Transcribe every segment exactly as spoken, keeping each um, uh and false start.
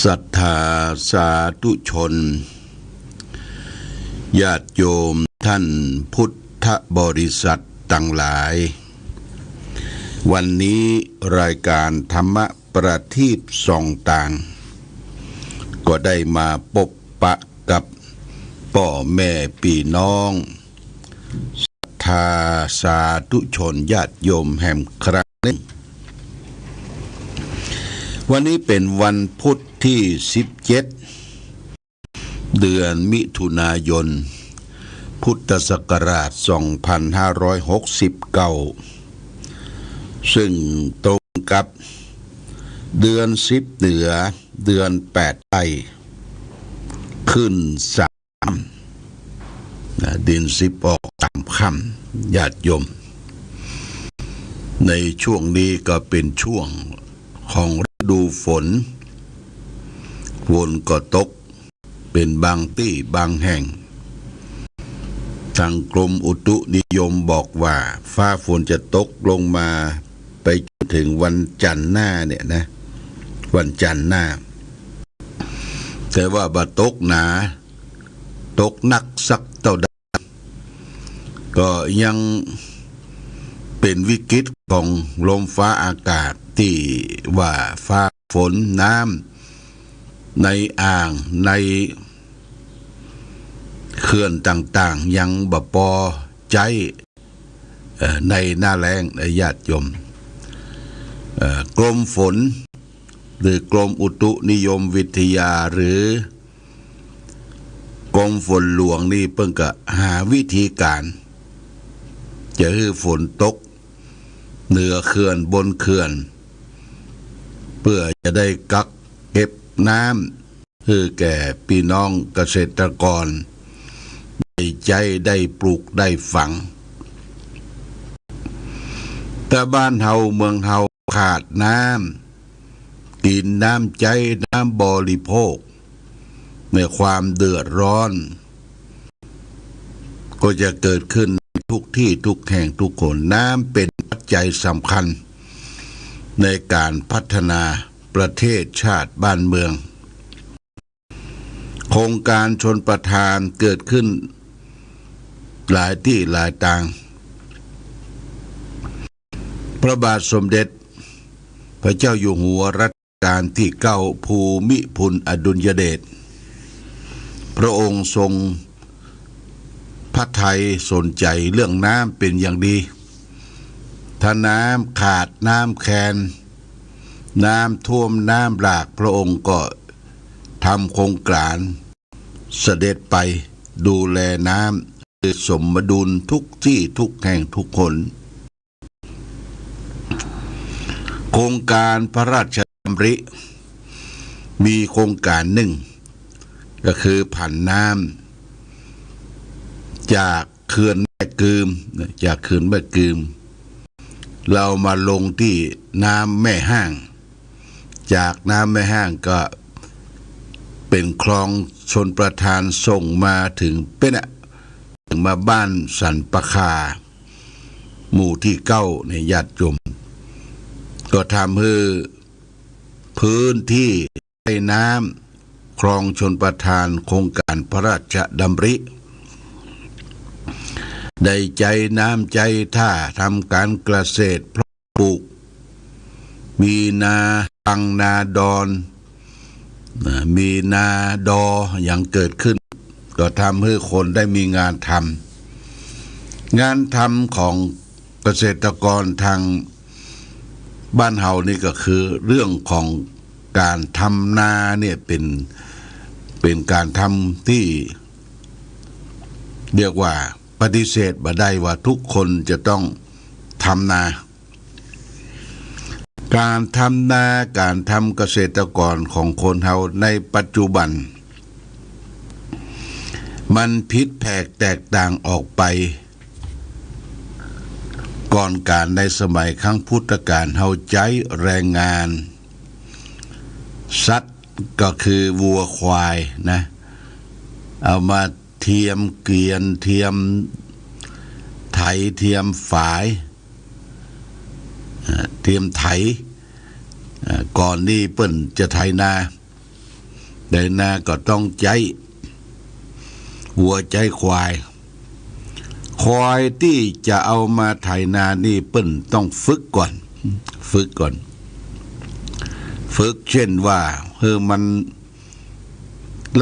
ศรัทธาสาธุชน ญาติโยมท่านพุทธบริษัทตังหลาย วันนี้รายการธรรมะประทีปส่องตาง ก็ได้มาปบปะกับป้อแม่ปี้น้อง ศรัทธาสาธุชนญาติโยมแหมครั้งนึ่ง วันนี้เป๋นวันพุธตี้สิบเจ็ด เดือนมิถุนายน พุทธศักราชสองพันห้าร้อยหกสิบเก้า ซึ่งตรงกับเดือนสิบเหนือ เดือนแปดใต้ ขึ้นสาม นะ เดือนสิบออกสามค่ำ ญาติโยม ในช่วงนี้ก็เป๋นช่วงของฤดูฝน ฝนก็ตกเป๋นบางตี้บางแห่ง ตางกรมอุตุนิยมบอกว่าฟ้าฝนจะตกลงมาไปจนเถิงวันจันทร์หน้าเนี่ยนะ วันจันทร์หน้า แต่ว่าบ่ตกหนา ตกนักสักเต้าใด ก็ยังเป๋นวิกฤตของลมฟ้าอากาศตี้ว่าฟ้าฝนน้ำในอ่างในเขื่อนต่างๆ ยังบ่ปอใจ๊ เอ่อ ในหน้าแล้งนะญาติโยม เอ่อ กรมฝน หรือกรมอุตุนิยมวิทยา หรือกรมฝนหลวงนี่เปิ้นก็หาวิธีก๋าน จะหื้อฝนตกเหนือเขื่อนบนเขื่อน เปื้อจะได้กักเก็บน้ำ หื้อแก่ปี้น้องเกษตรกร ได้ใจ๊ได้ปลูกได้ฝัง แต่บ้านเฮาเมืองเฮาขาดน้ำกิ๋น น้ำใจ๊ น้ำบริโภค ในความเดือดร้อน ก็จะเกิดขึ้นทุกตี้ทุกแห่งทุกหน น้ำเป๋นปัจจัยสำคัญในก๋านพัฒนาประเทศชาติบ้านเมือง โครงก๋านชลประทานเกิดขึ้นหลายตี้หลายตาง พระบาทสมเด็จพระเจ้าอยู่หัวรัชกาลตี้เก้า ภูมิพลอดุลยเดช พระองค์ทรงพระทัยสนใจ๋เรื่องน้ำเป๋นอย่างดี ถ้าน้ำขาดน้ำแคลน น้ำท่วมน้ำหลาก พระองค์ก็ทำโครงก๋านเสด็จไปดูแลน้ำ หื้อสมดุลทุกตี้ทุกแห่งทุกหน โครงก๋านพระราชดำริ มีโครงก๋านนึ่ง ก็คือผันน้ำจากเขื่อนแม่กึม จากเขื่อนแม่กึม แล้วมาลงตี้น้ำแม่ฮ่าง จากน้ำแม่ฮ่างก็เป๋นคลองชลประทานส่งมาเถิงเป๊ะนะ เถิงมาบ้านสันป่าคา หมู่ตี้เก้า เนี่ยญาติโยม ก็ทำหื้อพื้นตี้ใต้น้ำคลองชลประทานโครงก๋านพระราชดำริ ได้ใจ๊น้ำใจ๊ท่าทำก๋านเกษตรเพาะปลูก มีนาปังนาดอน นะ มีนาดอหยังเกิดขึ้น ก็ทำหื้อคนได้มีงานทำ งานทำของเกษตรกรตางบ้านเฮานี่ก็คือเรื่องของก๋านทำนาเนี่ยเป๋น เป๋นก๋านทำตี้เรียกว่าปฏิเสธบ่ได้ว่าทุกคนจะต้องทำนา ก๋านทำนา ก๋านทำเกษตรกรของคนเฮาในปัจจุบัน มันผิดแผกแตกต่างออกไป ก่อนก๋านในสมัยครั้งพุทธกาล เฮาใจ๊แรงงานสัตว์ ก็คือวัวควายนะ เอามาเทียมเกวียน เทียมไถ เทียมฝาย อ่า เทียมไถ อ่า ก่อนนี้เปิ้นจะไถนา ไถนาก็ต้องใจ๊วัวใจ๊ควาย ควายตี้จะเอามาไถนานี่เปิ้นต้องฝึกก่อน ฝึกก่อน ฝึกเช่นว่า หื้อมัน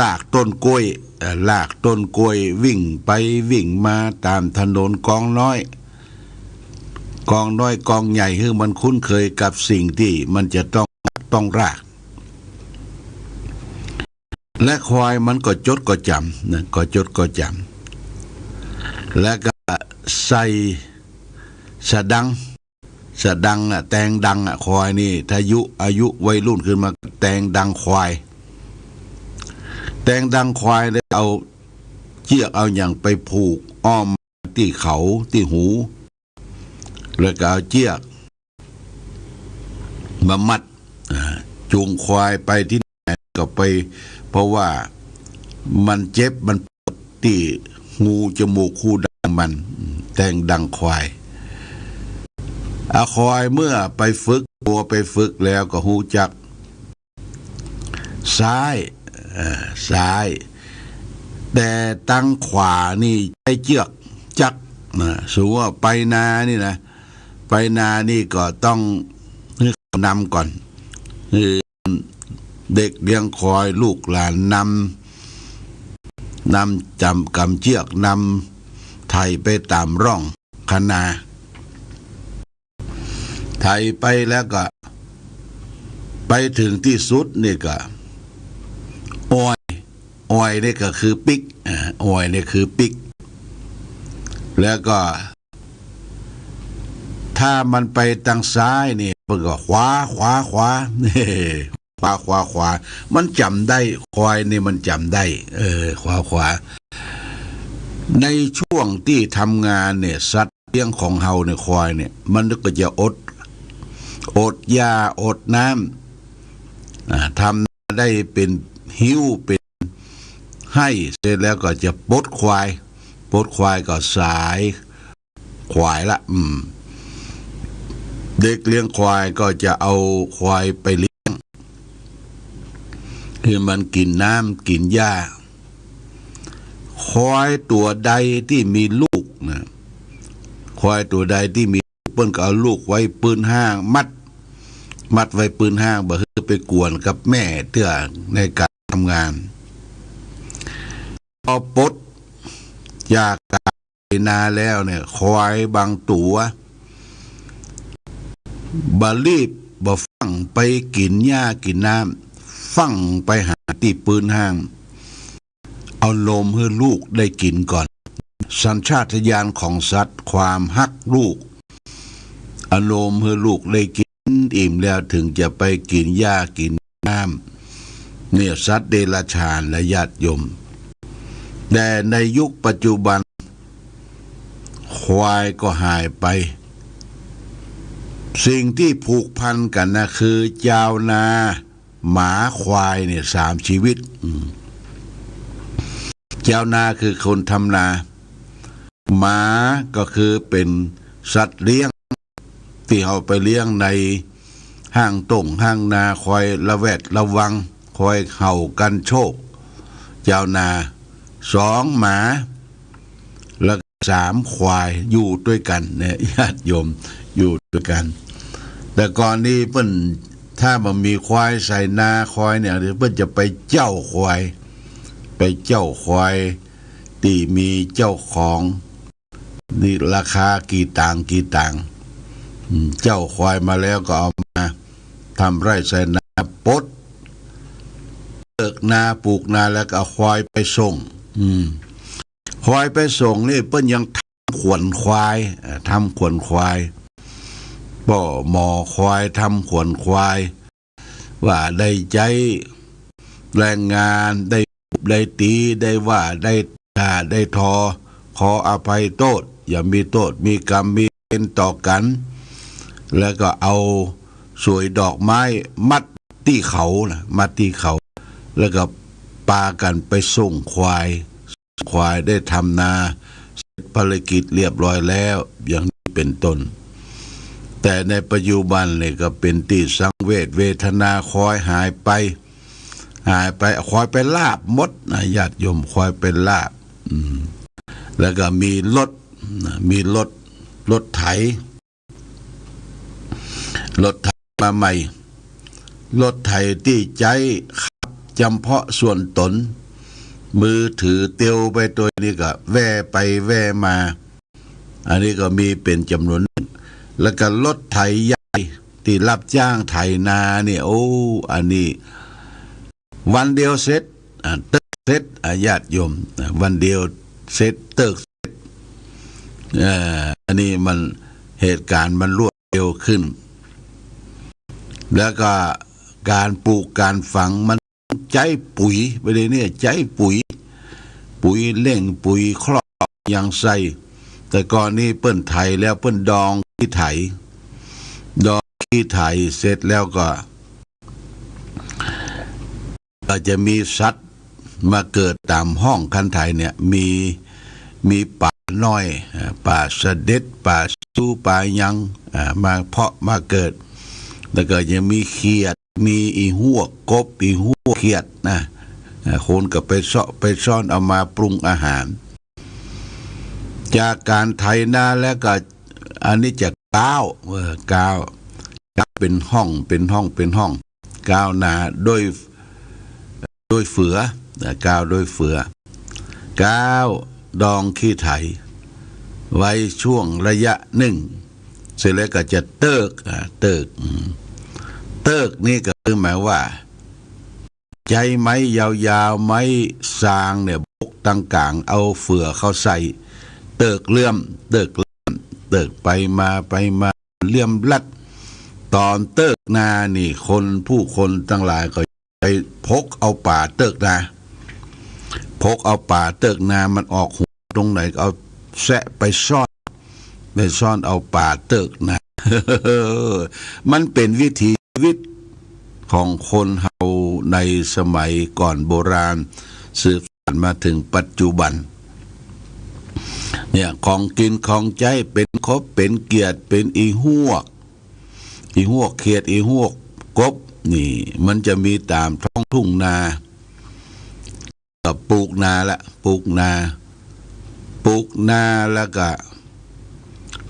ลากต้นกล้วย เอ่อ ลากต้นกล้วยวิ่งไปวิ่งมาต๋ามถนนกองน้อย กองน้อยกองใหญ่ หื้อมันคุ้นเคยกับสิ่งตี้มันจะต้อง ต้องลาก และควายมันก็จดก็จ๋ำนะ ก็จดก็จ๋ำ แล้วก็ใส่สะดัง สะดังอะ แตงดังอะ ควายนี่ ถ้ายุ อายุวัยรุ่นขึ้นมา แตงดังควาย แตงดังควาย แล้วเอาเจื้อกเอาหยังไปผูกอ้อมตี้เขาตี้หู แล้วก็เอาเจื้อกมามัด อ่า จูงควายไปตี้ไหนก็ไป เพราะว่ามันเจ็บมันปวดตี้หูจมูกหูดังมัน แตงดังควาย อ่ะ ควายเมื่อไปฝึก วัวไปฝึกแล้วก็ฮู้จัก ซ้าย เอ่อ ซ้าย แต่ตังขวานี่ใจ๊เจื้อกจักนะ สมมุติว่าไปนานี่นะ ไปนานี่ก็ต้องหื้อเขานำก่อน หื้อเด็กเลี้ยงควายลูกหลานนำ นำจ๋ำก๋ำเจื้อกนำไถไปต๋ามร่อง คันนา ไถไปแล้วก็ไปเถิงตี้สุดนี่ก็ อ่อย อ่อยนี่ก็คือปิ๊ก อ่า อ่อยนี่คือปิ๊ก แล้วก็ ถ้ามันไปตังซ้ายนี่ เปิ้นก็ขวา ขวา ขวา นี่ ขวา ขวา ขวา มันจ๋ำได้ ควายนี่มันจ๋ำได้ เออ ขวา ขวา ในช่วงตี้ทำงานเนี่ย สัตว์เลี้ยงของเฮาเนี่ย ควายเนี่ย มันก็จะอด อดหญ้า อดน้ำ อ่า ทำนาได้เป๋นฮิ้ว เป๋นไฮ่ เสร็จแล้วก็จะปลดควาย ปลดควายก็สาย ขวายละ อืม เด็กเลี้ยงควายก็จะเอาควายไปเลี้ยง หื้อมันกิ๋นน้ำกิ๋นหญ้า ควายตั๋วใดตี้มีลูกนะ ควายตั๋วใดตี้มีลูก เปิ้นก็เอาลูกไว้ปื๊นห้าง มัด มัดไว้ปื๊นห้าง บ่หื้อไปกวนกับแม่เตื้อในก๋านทำงาน พอปลดจากก๋านไถนาแล้วเนี่ย ควายบางตั๋วบ่รีบ บ่ฟั่งไปกิ๋นหญ้ากิ๋นน้ำ ฟั่งไปหาตี้ปื๊นห้าง เอานมหื้อลูกได้กิ๋นก่อน สัญชาตญาณของสัตว์ ความฮักลูก เอานมหื้อลูกได้กิ๋นอิ่มแล้ว เถิงจะไปกิ๋นหญ้ากิ๋นน้ำ เนี่ย สัตว์เดรัจฉานและญาติโยม แต่ในยุคปัจจุบัน ควายก็หายไป สิ่งตี้ผูกพันกั๋นนะ คือจาวนา หมา ควายเนี่ย สามชีวิต อืม จาวนาคือคนทำนา หมาก็คือเป๋นสัตว์เลี้ยง ตี้เฮาไปเลี้ยงในฮ่างต้งฮ่างนา คอยระแวดระวัง คอยเห่ากันโชค จาวนา สอง หมา แล้วก็สาม ควาย อยู่ตวยกั๋นเนี่ย ญาติโยม อยู่ตวยกั๋น แต่ก่อนนี้เปิ้น ถ้าบ่มีควายใส่นา ควายเนี่ย เปิ้นจะไปเจ้าควาย ไปเจ้าควายตี้มีเจ้าของ นี่ราคากี่ตังค์กี่ตังค์ อืม เจ้าควายมาแล้วก็เอามาทำไร่ไถนา ปลด เลิกนาปลูกนาแล้วก็เอาควายไปส่ง อืม ควายไปส่งนี่ เปิ้นยังทำขวัญควาย เอ่อ ทำขวัญควาย ป้อหมอควาย ทำขวัญควาย ว่าได้ใจ๊แรงงาน ได้ทุบได้ตี๋ ได้ว่าได้ด่าได้ทอ ขออภัยโต้ษ อย่ามีโต้ษมีกรรมมีเวรต่อกั๋น แล้วก็เอาสวยดอกไม้มัดตี้เขานะ มัดตี้เขา แล้วก็ปากั๋นไปส่งควาย ควายได้ทำนาเสร็จภารกิจเรียบร้อยแล้ว อย่างนี้เป๋นต้น แต่ในปัจจุบันเนี่ยก็เป๋นตี้สังเวชเวทนา ควายหายไป หายไป ควายไปลาบหมดนะ ญาติโยม ควายไปลาบ อืม แล้วก็มีรถนะ มีรถ รถไถ รถไถมาใหม่ รถไถตี้ใจ๊ขับจำเพาะส่วนต๋น มือถือเตียวไปตวยนี่ก็แว่ไปแว่มา อันนี้ก็มีเป๋นจ๋ำนวนนึ่ง แล้วก็รถไถใหญ่ตี้รับจ้างไถนาเนี่ย โอ้ อันนี้ วันเดียวเสร็จ อ่า เติ๊กเสร็จ อ่า ญาติโยม อ่า วันเดียวเสร็จ เติ๊กเสร็จ เอ่อ อันนี้มัน เหตุก๋ารณ์มันรวดเร็วขึ้น แล้วก็ก๋านปลูกก๋านฝังมันใจ๊ปุ๋ย บ่าเดี่ยวนี้ใจ๊ปุ๋ย ปุ๋ยเล้ง ปุ๋ยคอก หยังใส่ แต่ก่อนนี้เปิ้นไถแล้วเปิ้นดองขี้ไถ ดองขี้ไถเสร็จแล้วก็ ก็จะมีสัตว์มาเกิดต๋ามฮ่องคันไถเนี่ย มี มีป๋าน้อย อ่า ป๋าสะเด็ด ป๋าซิว ป๋าหยัง อ่า มาเพาะมาเกิด แล้วก็ยังมีเขียด มีอี่ฮวกกบ อี่ฮวกเขียดนะ อ่า คนก็ไปเซาะไปซ่อนเอามาปรุงอาหาร จากก๋านไถนาแล้วก็ อันนี้จะก้าว เออ ก้าว ก้าวเป๋นฮ่อง เป๋นฮ่อง เป๋นฮ่อง ก้าวหน้าโดย โดยเฟือ นะ ก้าวโดยเฟือ ก้าวดองขี้ไถ ไว้ช่วงระยะนึ่ง เสร็จแล้วก็จะเติ๊ก อ่า เติ๊ก อืม เติ๊กนี่ก็คือหมายว่า ใจ๊ไม้ยาวๆ ไม้ซางเนี่ย บกตังก๋าง เอาเฟือเข้าใส่ เติ๊กเลื่อม เติ๊กเลื่อม เติ๊กไปมา ไปมา เลื่อมลัด ต๋อนเติ๊กนานี่ คน ผู้คนตังหลายก็ไปพกเอาป๋าเติ๊กนา พกเอาป๋าเติ๊กนา มันออกหัวตรงไหนก็เอาแซะไปซ่อน ไปซ่อนเอาป๋าเติ๊กนา มันเป๋นวิถีชีวิตของคนเฮาในสมัยก่อนโบราณ สืบสานมาเถิงปัจจุบัน เนี่ย ของกิ๋นของใจ๊เป๋นขบเป๋นเขียด เป๋นอี่ฮวก อี่ฮวกเขียด อี่ฮวกกบ นี่ มันจะมีต๋ามท้องทุ่งนา ก็ปลูกนาละ ปลูกนา ปลูกนาแล้วก็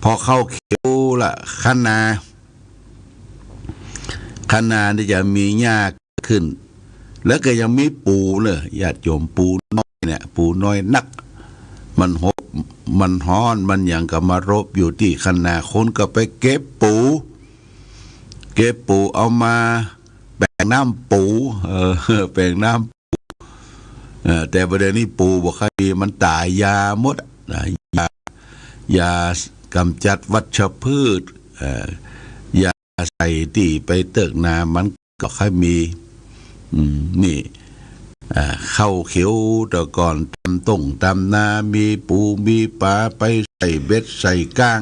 พอเข้าเขียวละ คะนา คะนานี่จะมีหญ้าขึ้น แล้วก็ยังมีปู๋เน่อ ญาติโยม ปู๋น้อยเนี่ย ปู๋น้อยนัก มันหบ มันฮ้อน มันหยังก็มารบอยู่ตี้คะนา คนก็ไปเก็บปู๋ เก็บปู๋เอามาแป๋งน้ำปู๋ เออ แป๋งน้ำปู๋ เออ แต่บ่าเดี่ยวนี้ปู๋บ่ค่อยมี มันต๋ายยาหมดนะ ยา ยากำจัดวัชพืช เอ่อ ยาใส่ตี้ไปเติ๊กนา มันก็ค่อยมี อืม นี่ อ่า เข้าเขียวแต่ก่อน ต๋ามต้งต๋ามนา มีปู๋มีป๋า ไปใส่เบ็ดใส่ก้าง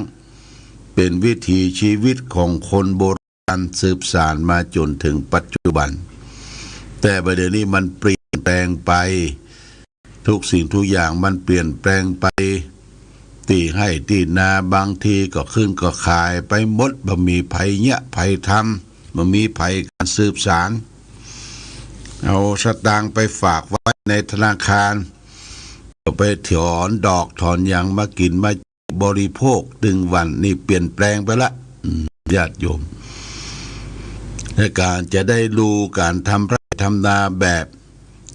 เป๋นวิถีชีวิตของคนโบราณ สืบสานมาจ๋นเถิงปัจจุบัน แต่บ่าเดี่ยวนี้มันเปลี่ยนแปลงไป ทุกสิ่งทุกอย่างมันเปลี่ยนแปลงไป ตี้ไฮ่ตี้นาบางทีก็ขึ้นก็ขายไปหมด บ่มีใผเยียะใผทำ บ่มีใผก๋านสืบสาน เอาสตางค์ไปฝากไว้ในธนาคาร ก็ไปถอนดอกถอนหยังมากิ๋นมาบริโภค ตึงวันนี้เปลี่ยนแปลงไปละ อืม ญาติโยม ในก๋านจะได้ดูก๋านทำไฮ่ทำนาแบบ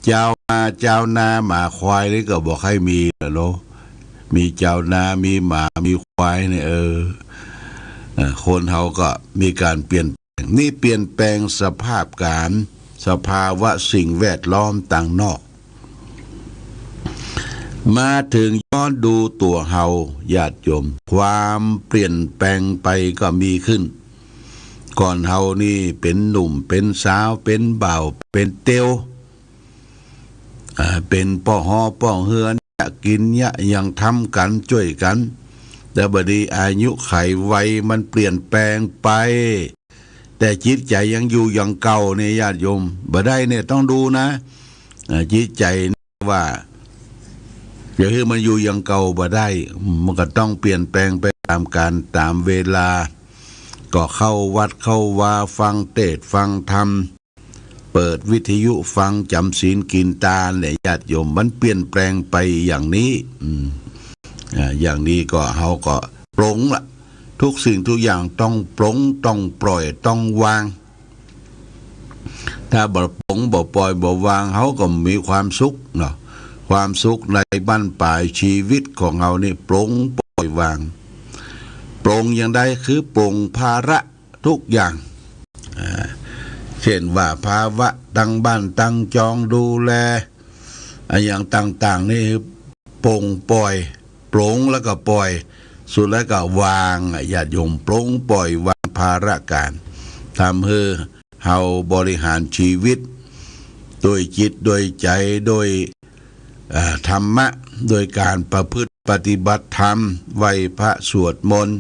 จาวนา จาวนา หมาควายนี่ก็บ่ค่อยมีแล้วเนาะ มีจาวนา มีหมา มีควายเนี่ย เออ เอ่อ คนเฮาก็มีก๋านเปลี่ยนแปลง นี่เปลี่ยนแปลงสภาพก๋าน สภาวะสิ่งแวดล้อมตางนอก มาเถิงย้อนดูตั๋วเฮา ญาติโยม ความเปลี่ยนแปลงไปก็มีขึ้น ก่อนเฮานี่เป๋นหนุ่ม เป๋นสาว เป๋นบ่าว เป๋นเตียว อ่า เป๋นป้อหอป้อเฮือน เยียะกิ๋นเยียะหยังทำกั๋น จ้วยกั๋น แต่บ่าเดี่ยวนี้อายุขัยวัยมันเปลี่ยนแปลงไป แต่จิตใจ๋ยังอยู่อย่างเก่าเนี่ย ญาติโยม บ่ได้เนี่ย ต้องดูนะ อ่า จิตใจ๋ว่า จะหื้อมันอยู่อย่างเก่าบ่ได้ มันก็ต้องเปลี่ยนแปลงไปต๋ามกาลต๋ามเวลา ก็เข้าวัดเข้าวา ฟังเตสน์ฟังธรรม เปิดวิทยุฟังจ๋ำศีลกิ๋นตานเนี่ย ญาติโยม มันเปลี่ยนแปลงไปอย่างนี้ อืม อ่า อย่างนี้ก็ เฮาก็ปลงละ ทุกสิ่งทุกอย่างต้องปลง ต้องปล่อย ต้องวาง ถ้าบ่ปลง บ่ปล่อย บ่วาง เฮาก็มีความสุขเนาะ ความสุขในบั้นปลายชีวิตของเฮานี่ปลงปล่อยวาง ปลงอย่างใด คือปลงภาระทุกอย่าง อ่า เช่นว่าภาระตังบ้านตังจองดูแล อะหยังต่างๆ นี่ปลงปล่อย ปลงแล้วก็ปล่อย สุดแล้วก็วางอะ ญาติโยม ปลงปล่อยวางภาระก๋าน ทำหื้อเฮาบริหารชีวิต โดยจิต โดยใจ๋ โดย อ่า ธรรมะ โดยก๋านประพฤติปฏิบัติธรรม ไหว้พระสวดมนต์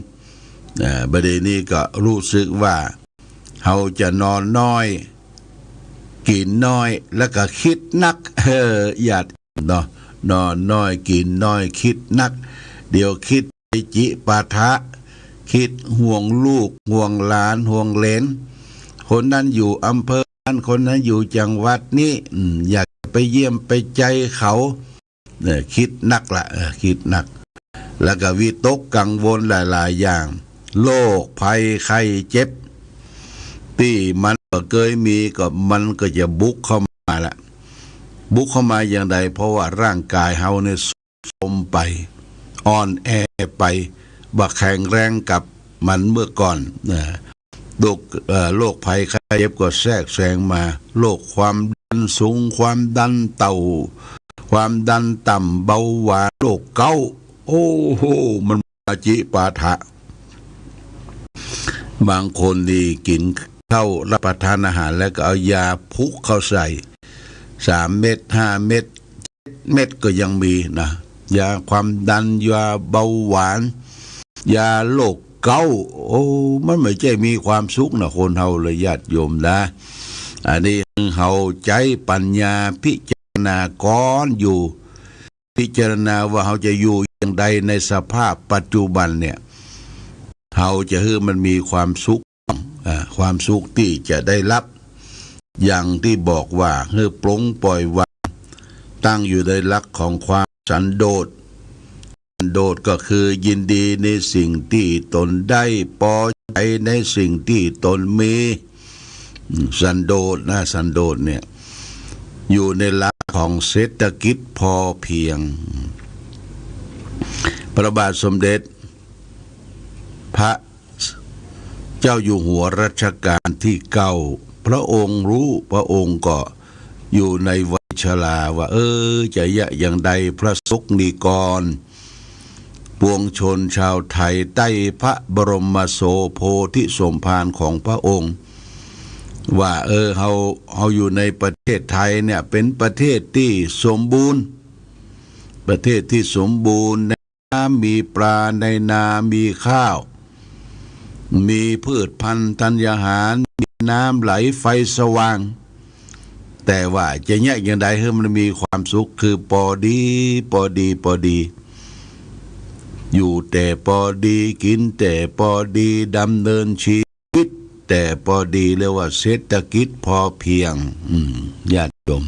อ่า บ่าเดี่ยวนี้ก็รู้สึกว่า เฮาจะนอนน้อย กิ๋นน้อย แล้วก็กึ๊ดนัก เออ ญาติเนาะ นอนน้อย กิ๋นน้อย กึ๊ดนัก เดี๋ยวกึ๊ดไปจิปาถะ กึ๊ดห่วงลูก ห่วงหลาน ห่วงเหลน คนนั้นอยู่อำเภอนั้น คนนั้นอยู่จังหวัดนี้ อืม อยากจะไปเยี่ยมไปใจ๋เขา เนี่ย กึ๊ดนักละ เออ กึ๊ดนัก แล้วก็วิตกกังวลหลายๆ อย่าง โรคภัยไข้เจ็บ ตี้มันบ่เกยมีก็มันก็จะบุกเข้ามาละ บุกเข้ามาอย่างใด เพราะว่าร่างกายเฮาเนี่ยทรุดโทรมไป อ่อนแอไป บ่แข็งแรงกับมันเมื่อก่อนนะ โรค เอ่อ โรคภัยไข้เจ็บก็แทรกแซงมา โรคความดันสูง ความดันเต้า ความดันต่ำ เบาหวาน โรคเก๋าต์ โอ้โห มันมาจิปาถะ บางคนนี่กิ๋นข้าวรับประทานอาหารแล้วก็เอายาพุกเข้าใส่ สามเม็ด ห้าเม็ด เม็ดก็ยังมีนะ ยาความดัน ยาเบาหวาน ยาโรคเก๋าต์ โอ้ มันบ่ใจ้มีความสุขนะ คนเฮาเลย ญาติโยมนะ อันนี้เฮาใจ๊ปัญญาพิจารณาก่อนอยู่ พิจารณาว่าเฮาจะอยู่อย่างใดในสภาพปัจจุบันเนี่ย เฮาจะหื้อมันมีความสุข อ่า ความสุขตี้จะได้รับ อย่างตี้บอกว่า หื้อปลงปล่อยวาง ตั้งอยู่ในหลักของความสันโดษ สันโดษก็คือยินดีในสิ่งตี้ตนได้ ปอใจ๋ในสิ่งตี้ตนมี อืม สันโดษนะ สันโดษเนี่ย อยู่ในหลักของเศรษฐกิจพอเพียง พระบาทสมเด็จพระ เจ้าอยู่หัวรัชกาลที่เก้า พระองค์ฮู้ พระองค์ก็อยู่ในวัยชราว่า เออ จะเยียะอย่างใด พระสกนิกร ปวงชนชาวไทยใต้พระบรมโสโพธิสมภารของพระองค์ ว่า เออ เฮา เฮาอยู่ในประเทศไทยเนี่ย เป๋นประเทศตี้สมบูรณ์ ประเทศตี้สมบูรณ์ น้ำมีปลา ในนามีข้าว มีพืชพันธุ์ธัญญาหาร มีน้ำไหลไฟสว่าง แต่ว่าจะเยียะอย่างใดหื้อมันมีความสุข คือปอดี ปอดี ปอดี อยู่แต่ปอดี กิ๋นแต่ปอดี ดำเนินชีวิตแต่ปอดี เรียกว่าเศรษฐกิจพอเพียง อืม ญาติโยม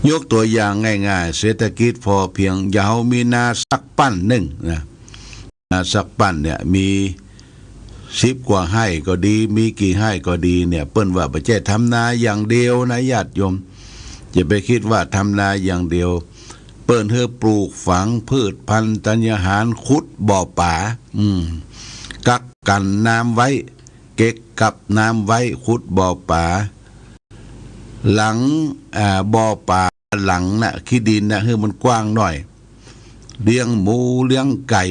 ยกตัวอย่างง่ายๆ เศรษฐกิจพอเพียง อย่างเฮามีนาสักปั้นนึ่งนะ นาสักปั้นเนี่ย มีสิบกว่าไฮ่ก็ดี มีกี่ไฮ่ก็ดีเนี่ย เปิ้นว่าบ่ใจ้ทำนาอย่างเดียวนะ ญาติโยม อย่าไปกึ๊ดว่าทำนาอย่างเดียว เปิ้นหื้อปลูกฝังพืชพันธุ์ธัญญาหาร ขุดบ่อป๋า อืม กักกั๋นน้ำไว้ เก็บกักน้ำไว้ ขุดบ่อป๋า หลัง อ่า บ่อป๋าหลังน่ะ ขี้ดินน่ะ หื้อมันกว้างหน่อย เลี้ยงหมู เลี้ยงไก่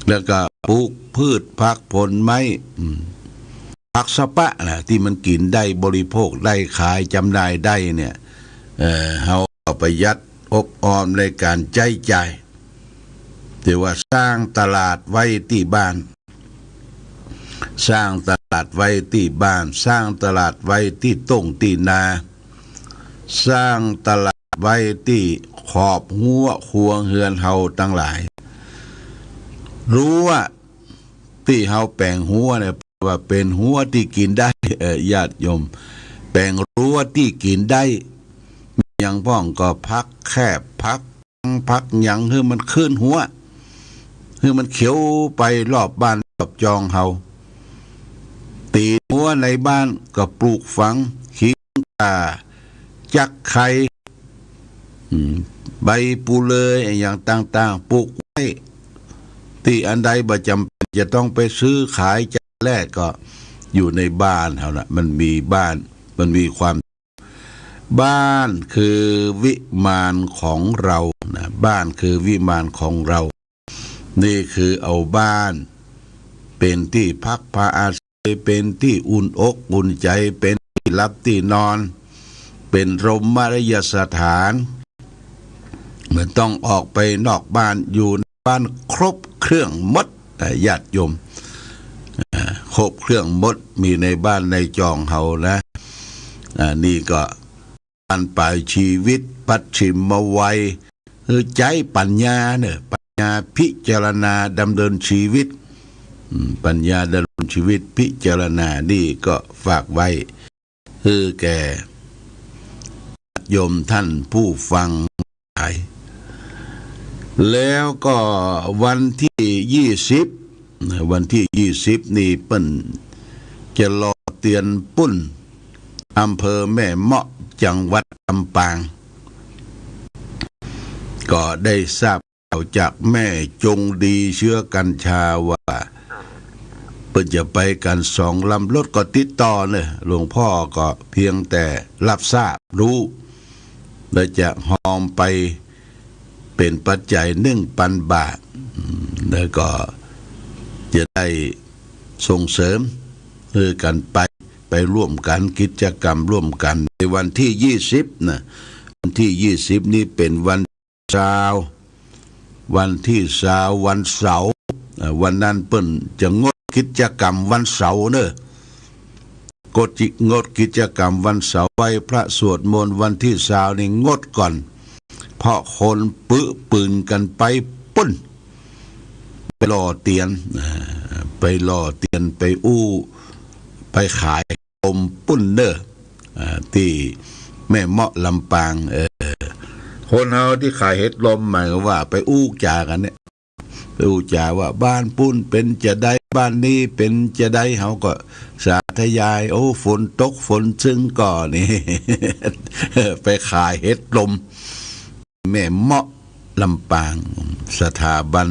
แล้วก็ปลูกพืชผักผลไม้ อืม ผักสะปะน่ะ ตี้มันกิ๋นได้ บริโภคได้ ขายจำหน่ายได้เนี่ย เอ่อ เฮาก็ประหยัดอบออมในก๋านใจ๊จ่าย แต่ว่าสร้างตลาดไว้ตี้บ้าน สร้างตลาดไว้ตี้บ้าน สร้างตลาดไว้ตี้ต้งตี้นา สร้างตลาดไว้ตี้ขอบฮั้วครัวเฮือนเฮาตังหลาย รั้วตี้เฮาแป๋งฮั้วเนี่ย ว่าเป๋นฮั้วตี้กิ๋นได้ เออ ญาติโยม แป๋งฮั้วตี้กิ๋นได้ หยังพ่องก็ผักแคบ ผัก ผักหยังหื้อมันขึ้นฮั้ว หื้อมันเขียวไปรอบบ้านรอบจองเฮา ตี๋นฮั้วในบ้านก็ปลูกฝัง ขิง ข่า จักไคร้ อืม ใบปูเลยอะหยังต่างๆ ปลูกไว้ ตี้อันใดบ่จ๋ำเป๋นจะต้องไปซื้อขายจ๋ำแลด ก็อยู่ในบ้านเฮาน่ะ มันมีบ้าน มันมีความ บ้านคือวิมานของเรานะ บ้านคือวิมานของเรา นี่คือเอาบ้านเป๋นตี้พักพาอาศัย เป๋นตี้อุ่นอกอุ่นใจ๋ เป๋นตี้หลับตี้นอน เป๋นรมยสถาน บ่ต้องออกไปนอกบ้าน อยู่ในบ้านครบเครื่องหมด อ่า ญาติโยม อ่า ครบเครื่องหมด มีในบ้านในจองเฮานะ อ่า นี่ก็ บั้นป๋ายชีวิต ปัจฉิมวัย คือใจ๊ปัญญาเน่อ ปัญญาพิจารณาดำเนินชีวิต อืม ปัญญาดำเนินชีวิต พิจารณา นี่ก็ฝากไว้ คือแก่ญาติโยมท่านผู้ฟังทั้งหลาย แล้วก็วันตี้ยี่สิบนะ วันตี้ยี่สิบนี่เปิ้นจะหล่อเตียนปุ้น อำเภอแม่เมาะ จังหวัดลำปาง ก็ได้ทราบข่าวจากแม่จงดีเชื้อกัญชาว่า เปิ้นจะไปกั๋นสองลำ รถก็ติดต่อเน่อ หลวงพ่อก็เพียงแต่รับทราบรู้ แล้วจะฮอมไปเป๋นปัจจัยหนึ่งปันบาท อืม แล้วก็จะได้ส่งเสริม คือกั๋นไป ไปร่วมกั๋น กิจกรรมร่วมกั๋น ในวันตี้ยี่สิบนะ วันตี้ยี่สิบนี่เป๋นวันซาว วันตี้ซาว วันเสาร์ เอ่อ วันนั้นเปิ้นจะงดกิจกรรมวันเสาร์เน่อ งดกิ งดกิจกรรมวันเสาร์ ไหว้พระสวดมนต์วันตี้ซาวนี่งดก่อน เพราะคนปึปืนกั๋นไปปุ้น ไปหล่อเตียน อ่า ไปหล่อเตียน ไปอู้ ไปขายลมปุ้นเน่อ อ่า ตี้แม่เมาะลำปาง เออ คนเฮาตี้ขายเห็ดลมหมายความว่าไปอู้จ๋ากั๋นเนี่ย ไปอู้จ๋าว่าบ้านปุ้นเป๋นจาใด บ้านนี้เป๋นจาใด เฮาก็สาธยาย โอ้ ฝนตกฝนซึ่งก่อนี่ ไปขายเห็ดลม แม่เมาะลำปาง สถาบัน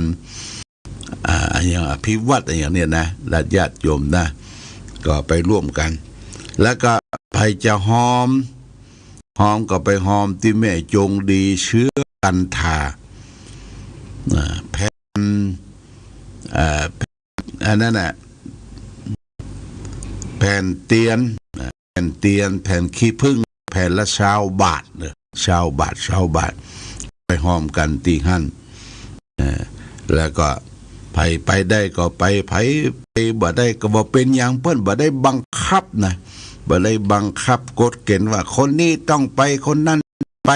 อ่า อะหยังอภิวัฒน์อะหยังเนี่ยนะ และญาติโยมนะ ก็ไปร่วมกั๋น แล้วก็ใผจะฮอม ฮอมก็ไปฮอมตี้แม่จงดีเชื้อกัญชา อ่า แผ่น อ่า อันนั้นน่ะ แผ่นเตียน แผ่นเตียน แผ่นขี้ผึ้ง แผ่นละซาวบาทเน่อ ซาวบาท ซาวบาท ไปฮอมกั๋นตี้หั้น เอ่อ แล้วก็ใผไปได้ก็ไป ใผไปบ่ได้ก็บ่เป๋นหยัง เปิ้นบ่ได้บังคับนะ บ่ได้บังคับกฎเกณฑ์ว่าคนนี้ต้องไป คนนั้นไป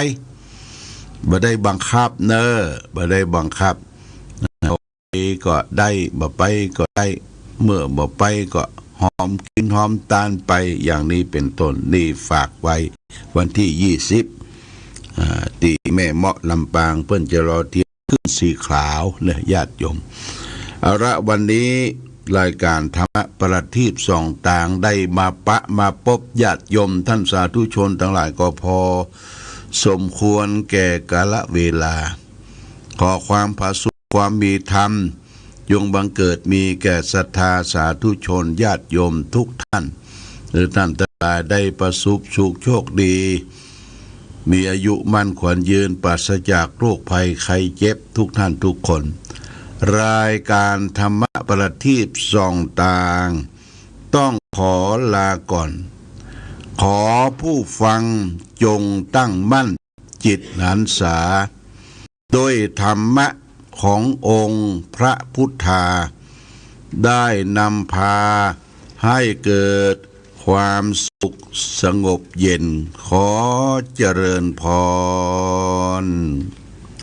บ่ได้บังคับเน่อ บ่ได้บังคับ ไปก็ได้ บ่ไปก็ได้ เมื่อบ่ไปก็หอมกิ๋นหอมตานไป อย่างนี้เป๋นต้น นี่ฝากไว้ วันตี้ยี่สิบ อ่า ตี้แม่เมาะลำปาง เปิ้นจะหล่อเตียนขึ้นสีขาวเน่อ ญาติโยม เอาละ วันนี้รายก๋านธรรมะประทีปส่องตางได้มาปะมาปบญาติโยมท่านสาธุชนตังหลายก็พอสมควรแก่กาลเวลา ขอความผาสุก ความมีธรรม จงบังเกิดมีแก่ศรัทธาสาธุชนญาติโยมทุกท่าน หื้อท่านตังหลายได้ประสบสุขโชคดี มีอายุมั่นขวัญยืน ปราศจากโรคภัยไข้เจ็บทุกท่านทุกคน รายก๋านธรรมะประทีปส่องตาง ต้องขอลาก่อน ขอผู้ฟังจงตั้งมั่นจิตหันษา ด้วยธรรมะขององค์พระพุทธา ได้นำพาให้เกิดความสุขสงบเย็น ขอเจริญพร